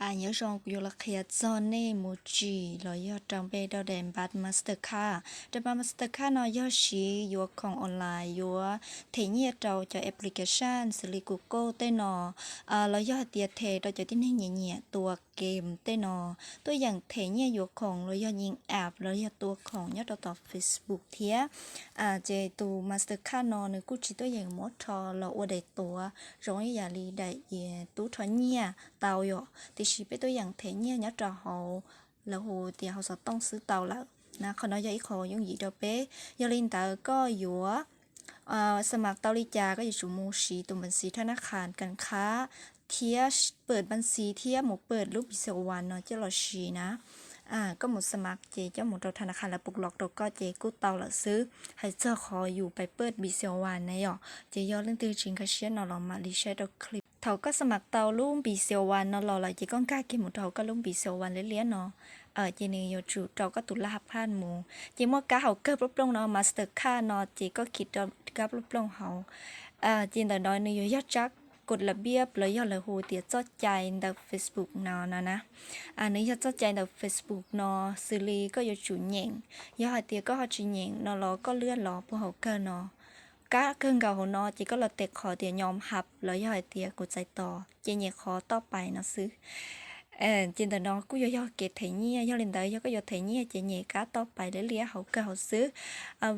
Nyob zoo, kuv yuav los qhia txog nej mus tsim los yog rau npe rau daim npav Mastercard. Daim npav Mastercard no yog siv yuav khoom online, yuav them nyiaj rau cov application xws li Google tej no, los yog hais tias them rau cov tib neeg nyiam nyiam tua game tej no, tuaj yeem them nyiaj yuav khoom los yog nyeem app los yog tua khoom nyob rau tom Facebook thiab. Ces tus Mastercard no nws kuj tsis tuaj yeem muab rho los ua daim tuav zoo ib yam li daim tub rho nyiaj tau yom, tiam sis peb tuaj yeem them nyiaj nyob rau hauv, lawv hu tias hauv xov tooj xwb tau lawm na. Qhov no yog ib qho yooj yim rau peb. Yog li ntawd koj yuav xa mam tau li cas koj yuav tsum mus siv tus npa xis thab nab qhas kan khab thiab pawm npa xis thiab mus pawm lub P C O one no coj los siv na. Koj mus xa mam ces coj mus rau thab nab qhas lawv pum los rau koj ces kuj tau lawm xwb. Hais txog qhov yus pais pawm P C O one na yom, ces yog leej twg tsis nkag siab no los mam li saib rau clip. Thaum koj xa mam tau lub P C O one no los lawm ces koj nkag kiag mus rau hauv koj lub P C O one liab liab no, ces nws yuav tsum rau koj tus laj hab phaj mus. Ces muaj kab hauv kawg plooj plooj no, Mastercard no ces koj khi rau kab plooj plooj hauv. Ces ntawm no nws yuav yog tsab kod la biab los yog lawv hu tias txoj cai ntawm Facebook no no na. Nws yog txoj cai ntawm Facebook no, xws li koj yuav tsum nyeem, yog hais tias koj ho tsis nyeem no los koj lwaj los puag hauv kawg no. Kab kawg nkaus hauv no ces koj los tes qhov tias nyom hab los yog hais tias kuv txais tos ces nyem qhov toj pais no xwb. Ces ntawm no kuj yuav yog kev them nyiaj. Yog li ntawd yog koj yuav them nyiaj ces nyem kab toj pais liab liab hauv kawg hauv xwb.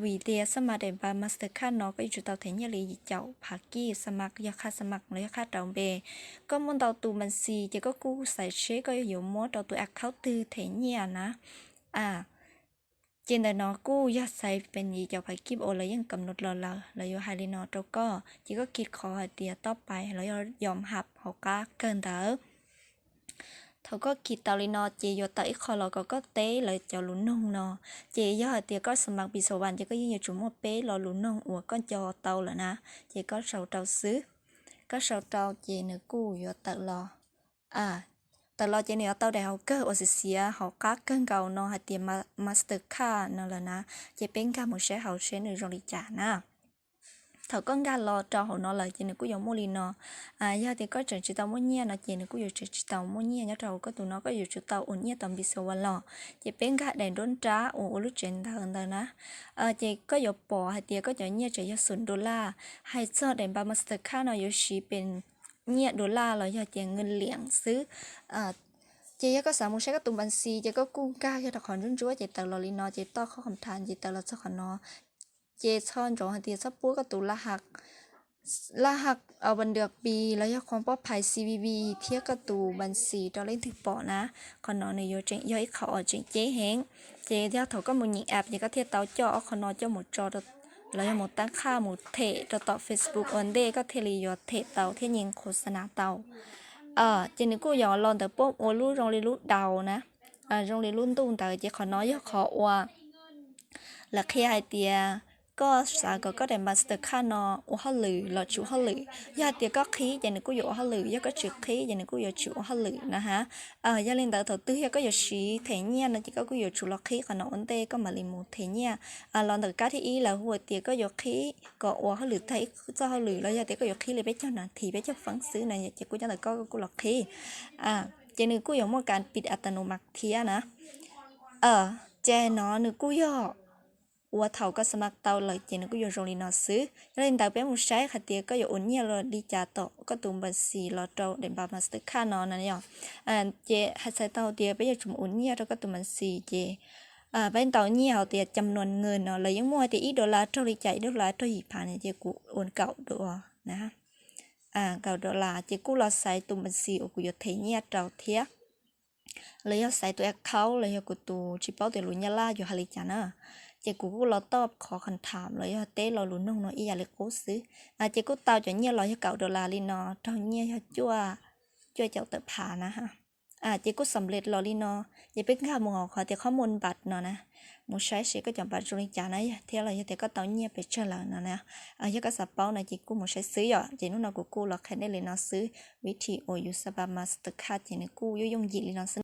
Vim tias xa mam daim npav Mastercard no koj yuav tsum tau them nyiaj li yim caum phav kij xa mam, yog qhab xa mam los yog qhab rau npe. Koj muaj ntau tus npa xis ces koj kuj xaiv seb koj yuav muab rau tus account twg them nyiaj na. Ces ntawm no kuj yog xaiv pes yim caum phav kij uas lawv yeej kam nut los lawm, lawv yuav hais li no rau koj ces koj khi qhov hais tias toj pais los yog nyom hab hauv qab kawg ntawd. Thaum koj khi tau li no ces yuav tawm ib qho los kom koj teb lawv cov lus noog no. Ces yog hais tias koj xa mam P C O one ces koj yeej yuav tsum muaj peb lo lus noog uas koj nco tau lawm na. Ces koj sau rau xwb. Koj sau rau ces nws kuj yuav tawm los. Tawm los ces nws yuav tau daim hauv kawg uas xiav xiav hauv qab kawg nkaus no hais tias Mastercard no lawm na. Ces peb nkag mus saib hauv seb nws zoo li cas na. Thaum koj nkag los rau hauv no lawm ces nws kuj yuav muaj li no. Yog tias koj tseem tsis tau muaj nyiaj no ces nws kuj yuav tseem tsis tau muaj nyiaj nyob rau hauv koj tus no, koj yuav tsum tau ua nyiaj tom P C O one los. Ces peb nkag daim nruab nrab uas ua lub tsev ntawd ntawd na. Ces koj yuav pom hais tias koj cov nyiaj tseem yog xoom dollar. Hais txog daim npav Mastercard no yuav siv pes nyiaj dollar los yog tias ngwj liam xwb. Ces yog koj xav mus saib koj tus npa xis ces koj kuj nkag kiag rau qhov ntsuab ntsuab ces tawm los li no ces toj qhov qhov tham ces tawm los txog qhov no. Ces txhob ntsoov hais tias txhob pub koj tus laj hab, laj hab a ba nda pi los yog qhov pob phais C V V thiab koj tus npa xis rau leej twg pom na. Qhov no nws yuav tseem yog ib qho uas tseem ceeb heev. Ces yog thaum koj mus nyeem app ces koj thiaj tau coj ob qho no coj mus tso los yog mus tab qhaj mus them rau tom Facebook ua ntej koj thiaj li yuav them tau thiab nyeem khos xa nas tau. Ces nws kuj yuav los ntawm pab ua lub zoo li lub daus na, zoo li lub ntuj ntawd ces qhov no yog qhov uas lawv qhia hais tias koj xav kom koj daim Mastercard no ua hauj lwm los tsis ua hauj lwm. Yog hais tias koj qhib ces nws kuj yuav ua hauj lwm, yog koj tsis qhib ces nws kuj yuav tsis ua hauj lwm na ha. Yog li ntawd thaum twg yog koj yuav siv them nyiaj no ces koj kuj yuav tsum los qhib qhov no ua ntej koj mam li mus them nyiaj. Los ntawm kab thib ib lawv hu tias koj yuav qhib kom ua hauj lwm tag ib txoj hauj lwm los yog tias koj yuav qhib li peb caug nas this peb caug feeb xwb na ces kuj nyob ntawm koj, koj kuj los qhib. Ces nws kuj yuav muaj kas pis a ta nu mas thiab na. Ces no nws kuj yog ua thaum koj xa mas tau lawm ces nws kuj yuav zoo li no xwb. Yog li ntawd peb mus saib hais tias koj yuav ua nyiaj los li cas tom koj tus npa xis los rau daim npav Mastercard no na yom. Ces hais txhais tau tias peb yuav tsum ua nyiaj rau koj tus npa xis ces peb ntaus nyiaj hais tias cam nuam nws no lawv yeej muaj hais tias ib dollar raug li cas, ib dollar raug yim phav no ces kuv ua kaum dollar na. Kaum dollar ces kuj los xaiv tus npa xis uas kuv yuav them nyiaj rau thiab. Los yog xaiv tus account los yog kuv tus tsis paub tias lus Nyab Laj yuav hais li cas na. Ces kuv kuj los toj qhov qhov tham los yog teb lo lus noog no ib yam li qub xwb. Ces kuj tau cov nyiaj los yog kaum dollar li no, raug nyiaj yog cuaj, cuaj caum tawm phav na. Ces kuj xam lej los li no. Ces peb nkag mus hauv qhov tias qhov mus npav no na, mus saib seb koj cov npav zoo li cas na thiab los yog tias koj tau nyiaj pes tsawg lawm no na. Yog koj xav paub no ces kuj mus saib xwb yom. Ces hnub no kuv kuj los qhia nej li no xwb, vib thi uas yus xa npav Mastercard ces nws kuj yooj yooj yim li no xwb.